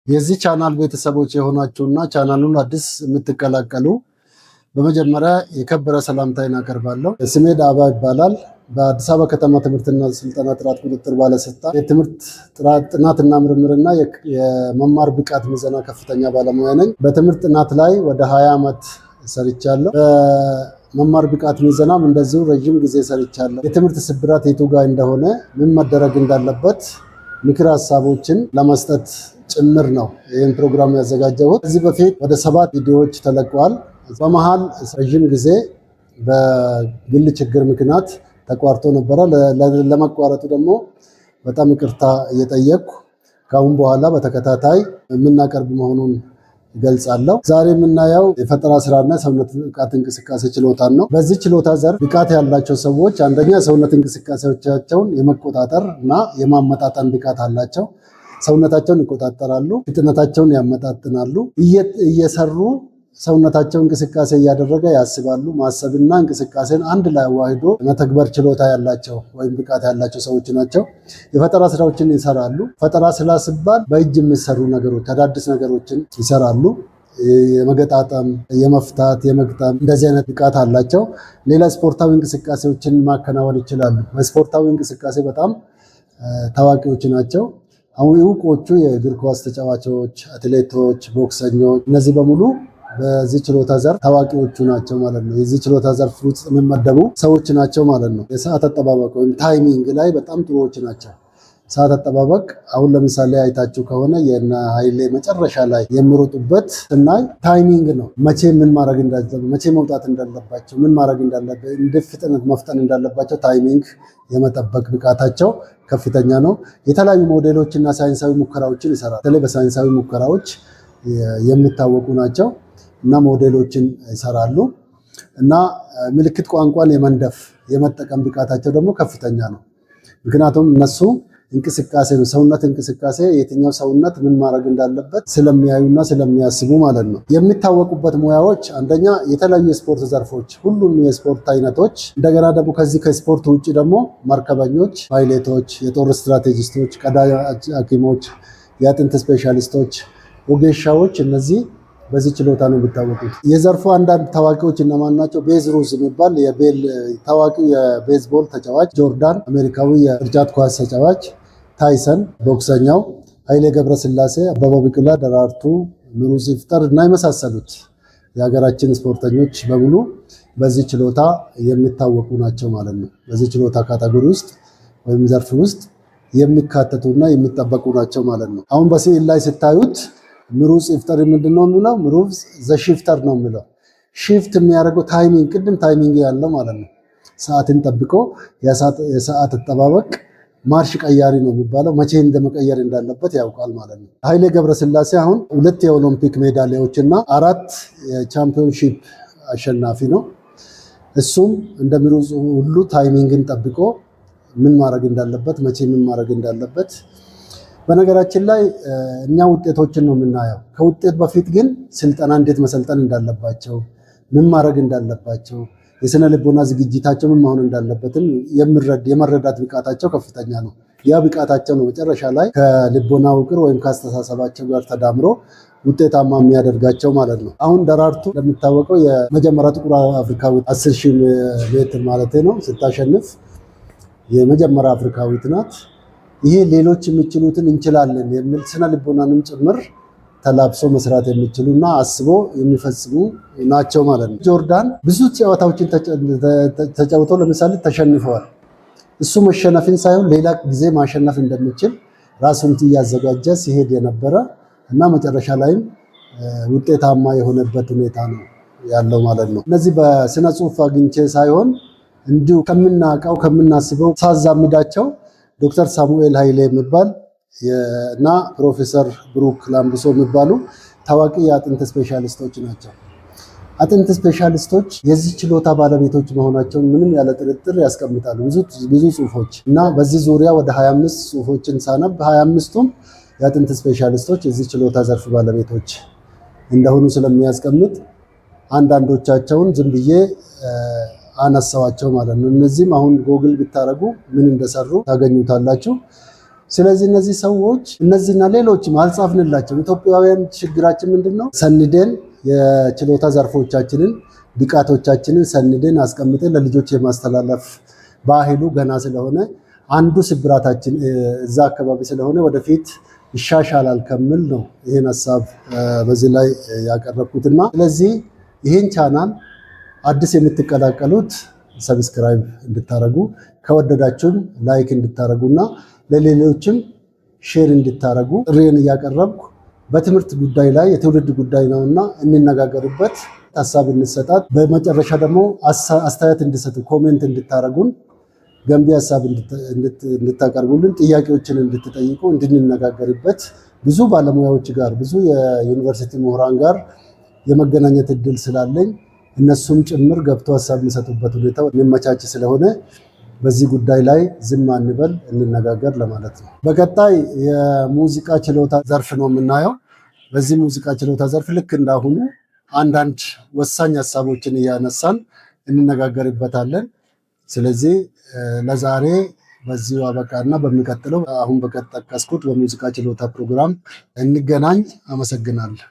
የዚህ ቻናል ቤተሰቦች የሆናችሁና ቻናሉን አዲስ የምትቀላቀሉ በመጀመሪያ የከበረ ሰላምታዬን አቀርባለሁ። ስሜ ዳባ ይባላል። በአዲስ አበባ ከተማ ትምህርትና ስልጠና ጥራት ቁጥጥር ባለስልጣን የትምህርት ጥራት ጥናትና ምርምርና የመማር ብቃት ምዘና ከፍተኛ ባለሙያ ነኝ። በትምህርት ጥናት ላይ ወደ 20 ዓመት ሰርቻለሁ። በመማር ብቃት ምዘናም እንደዚሁ ረዥም ጊዜ ሰርቻለሁ። የትምህርት ስብራት የቱ ጋር እንደሆነ፣ ምን መደረግ እንዳለበት ምክር ሀሳቦችን ለመስጠት ጭምር ነው ይህን ፕሮግራም ያዘጋጀሁት። ከዚህ በፊት ወደ 7 ቪዲዮዎች ተለቀዋል። በመሀል ረዥም ጊዜ በግል ችግር ምክንያት ተቋርጦ ነበረ። ለመቋረጡ ደግሞ በጣም ይቅርታ እየጠየቅኩ ከአሁን በኋላ በተከታታይ የምናቀርብ መሆኑን እገልጻለሁ። ዛሬ የምናየው የፈጠራ ስራና የሰውነት ብቃት እንቅስቃሴ ችሎታን ነው። በዚህ ችሎታ ዘርፍ ብቃት ያላቸው ሰዎች አንደኛ የሰውነት እንቅስቃሴዎቻቸውን የመቆጣጠር እና የማመጣጠን ብቃት አላቸው። ሰውነታቸውን ይቆጣጠራሉ፣ ፍጥነታቸውን ያመጣጥናሉ። እየሰሩ ሰውነታቸው እንቅስቃሴ እያደረገ ያስባሉ። ማሰብና እንቅስቃሴን አንድ ላይ አዋህዶ መተግበር ችሎታ ያላቸው ወይም ብቃት ያላቸው ሰዎች ናቸው። የፈጠራ ስራዎችን ይሰራሉ። ፈጠራ ስራ ሲባል በእጅ የሚሰሩ ነገሮች፣ አዳዲስ ነገሮችን ይሰራሉ። የመገጣጠም፣ የመፍታት፣ የመግጠም እንደዚህ አይነት ብቃት አላቸው። ሌላ ስፖርታዊ እንቅስቃሴዎችን ማከናወን ይችላሉ። በስፖርታዊ እንቅስቃሴ በጣም ታዋቂዎች ናቸው። አሁን እውቆቹ የእግር ኳስ ተጫዋቾች፣ አትሌቶች፣ ቦክሰኞች እነዚህ በሙሉ በዚህ ችሎታ ዘርፍ ታዋቂዎቹ ናቸው ማለት ነው። የዚህ ችሎታ ዘርፍ ውስጥ የሚመደቡ ሰዎች ናቸው ማለት ነው። የሰዓት አጠባበቅ ወይም timing ላይ በጣም ጥሩዎች ናቸው። ሰዓት አጠባበቅ አሁን ለምሳሌ አይታችሁ ከሆነ የነ ኃይሌ መጨረሻ ላይ የሚሮጡበት ስናይ timing ነው። መቼ ምን ማድረግ እንዳለባቸው፣ መቼ መውጣት እንዳለባቸው፣ ምን ማድረግ እንዳለባቸው፣ እንዴት ፍጥነት መፍጠን እንዳለባቸው timing የመጠበቅ ብቃታቸው ከፍተኛ ነው። የተለያዩ ሞዴሎች እና ሳይንሳዊ ሙከራዎችን ይሰራል። በተለይ በሳይንሳዊ ሙከራዎች የሚታወቁ ናቸው እና ሞዴሎችን ይሰራሉ እና ምልክት ቋንቋን የመንደፍ የመጠቀም ብቃታቸው ደግሞ ከፍተኛ ነው። ምክንያቱም እነሱ እንቅስቃሴ ነው፣ ሰውነት እንቅስቃሴ የትኛው ሰውነት ምን ማድረግ እንዳለበት ስለሚያዩና ስለሚያስቡ ማለት ነው። የሚታወቁበት ሙያዎች አንደኛ የተለያዩ የስፖርት ዘርፎች፣ ሁሉም የስፖርት አይነቶች፣ እንደገና ደግሞ ከዚህ ከስፖርት ውጭ ደግሞ መርከበኞች፣ ፓይሌቶች፣ የጦር ስትራቴጂስቶች፣ ቀዶ ሐኪሞች፣ የአጥንት ስፔሻሊስቶች፣ ወጌሻዎች እነዚህ በዚህ ችሎታ ነው የሚታወቁት። የዘርፉ አንዳንድ ታዋቂዎች እነማን ናቸው? ቤዝ ሩዝ የሚባል ታዋቂው የቤዝቦል ተጫዋች፣ ጆርዳን አሜሪካዊ የቅርጫት ኳስ ተጫዋች፣ ታይሰን ቦክሰኛው፣ ኃይሌ ገብረስላሴ፣ አበበ ቢቂላ፣ ደራርቱ፣ ምሩጽ ይፍጠር እና የመሳሰሉት የሀገራችን ስፖርተኞች በሙሉ በዚህ ችሎታ የሚታወቁ ናቸው ማለት ነው። በዚህ ችሎታ category ውስጥ ወይም ዘርፍ ውስጥ የሚካተቱና የሚጠበቁ ናቸው ማለት ነው። አሁን በስዕል ላይ ስታዩት ምሩጽ ይፍጠር ምንድን ነው የሚለው? ምሩጽ the shifter ነው የሚለው። Shift የሚያደርገው timing፣ ቅድም timing ያለው ማለት ነው። ሰዓትን ጠብቆ የሰዓት አጠባበቅ ማርሽ ቀያሪ ነው የሚባለው። መቼ እንደመቀየር እንዳለበት ያውቃል ማለት ነው። ኃይሌ ገብረስላሴ አሁን 2 የኦሎምፒክ ሜዳሊያዎች እና 4 የ championship አሸናፊ ነው። እሱም እንደ ምሩጽ ሁሉ timing ን ጠብቆ ምን ማድረግ እንዳለበት፣ መቼ ምን ማድረግ እንዳለበት። በነገራችን ላይ እኛ ውጤቶችን ነው የምናየው። ከውጤት በፊት ግን ስልጠና እንዴት መሰልጠን እንዳለባቸው፣ ምን ማድረግ እንዳለባቸው፣ የስነ ልቦና ዝግጅታቸው ምን መሆን እንዳለበትም የመረዳት ብቃታቸው ከፍተኛ ነው። ያ ብቃታቸው ነው መጨረሻ ላይ ከልቦና ውቅር ወይም ከአስተሳሰባቸው ጋር ተዳምሮ ውጤታማ የሚያደርጋቸው ማለት ነው። አሁን ደራርቱ እንደሚታወቀው የመጀመሪያ ጥቁር አፍሪካዊ 10,000 ሜትር ማለት ነው ስታሸንፍ የመጀመሪያ አፍሪካዊት ናት። ይሄ ሌሎች የሚችሉትን እንችላለን የሚል ስነ ልቦናንም ጭምር ተላብሶ መስራት የሚችሉ እና አስቦ የሚፈጽሙ ናቸው ማለት ነው። ጆርዳን ብዙ ጨዋታዎችን ተጫውቶ ለምሳሌ ተሸንፈዋል። እሱ መሸነፍን ሳይሆን ሌላ ጊዜ ማሸነፍ እንደሚችል ራሱን እያዘጋጀ ሲሄድ የነበረ እና መጨረሻ ላይም ውጤታማ የሆነበት ሁኔታ ነው ያለው ማለት ነው። እነዚህ በስነ ጽሁፍ አግኝቼ ሳይሆን እንዲሁ ከምናውቀው ከምናስበው ሳዛምዳቸው ዶክተር ሳሙኤል ኃይሌ የሚባል እና ፕሮፌሰር ብሩክ ላምብሶ የሚባሉ ታዋቂ የአጥንት ስፔሻሊስቶች ናቸው። አጥንት ስፔሻሊስቶች የዚህ ችሎታ ባለቤቶች መሆናቸውን ምንም ያለ ጥርጥር ያስቀምጣሉ ብዙ ጽሁፎች እና በዚህ ዙሪያ ወደ 25 ጽሁፎችን ሳነብ 25ቱም የአጥንት ስፔሻሊስቶች የዚህ ችሎታ ዘርፍ ባለቤቶች እንደሆኑ ስለሚያስቀምጥ አንዳንዶቻቸውን ዝም ብዬ አነሳዋቸው ማለት ነው። እነዚህም አሁን ጎግል ብታደርጉ ምን እንደሰሩ ታገኙታላችሁ። ስለዚህ እነዚህ ሰዎች እነዚህና ሌሎችም አልጻፍንላቸው። ኢትዮጵያውያን ችግራችን ምንድን ነው? ሰንደን የችሎታ ዘርፎቻችንን ብቃቶቻችንን ሰንደን አስቀምጠን ለልጆች የማስተላለፍ ባህሉ ገና ስለሆነ አንዱ ስብራታችን እዛ አካባቢ ስለሆነ ወደፊት ይሻሻላል ከሚል ነው ይህን ሀሳብ በዚህ ላይ ያቀረብኩትና ስለዚህ ይህን ቻናል አዲስ የምትቀላቀሉት subscribe እንድታረጉ ከወደዳችሁም like እንድታረጉና ለሌሎችም share እንድታረጉ ጥሪዬን እያቀረብኩ በትምህርት ጉዳይ ላይ የትውልድ ጉዳይ ነውና እንነጋገርበት፣ ሀሳብ እንሰጣት። በመጨረሻ ደግሞ አስተያየት እንድሰጡ comment እንድታረጉን፣ ገንቢ ሀሳብ እንድታቀርቡልን፣ ጥያቄዎችን እንድትጠይቁ፣ እንድንነጋገርበት ብዙ ባለሙያዎች ጋር ብዙ የዩኒቨርሲቲ ምሁራን ጋር የመገናኘት እድል ስላለኝ እነሱም ጭምር ገብቶ ሀሳብ የሚሰጡበት ሁኔታ የሚመቻች ስለሆነ በዚህ ጉዳይ ላይ ዝም አንበል፣ እንነጋገር ለማለት ነው። በቀጣይ የሙዚቃ ችሎታ ዘርፍ ነው የምናየው። በዚህ ሙዚቃ ችሎታ ዘርፍ ልክ እንዳሁኑ አንዳንድ ወሳኝ ሀሳቦችን እያነሳን እንነጋገርበታለን። ስለዚህ ለዛሬ በዚሁ አበቃና በሚቀጥለው አሁን በጠቀስኩት በሙዚቃ ችሎታ ፕሮግራም እንገናኝ። አመሰግናለሁ።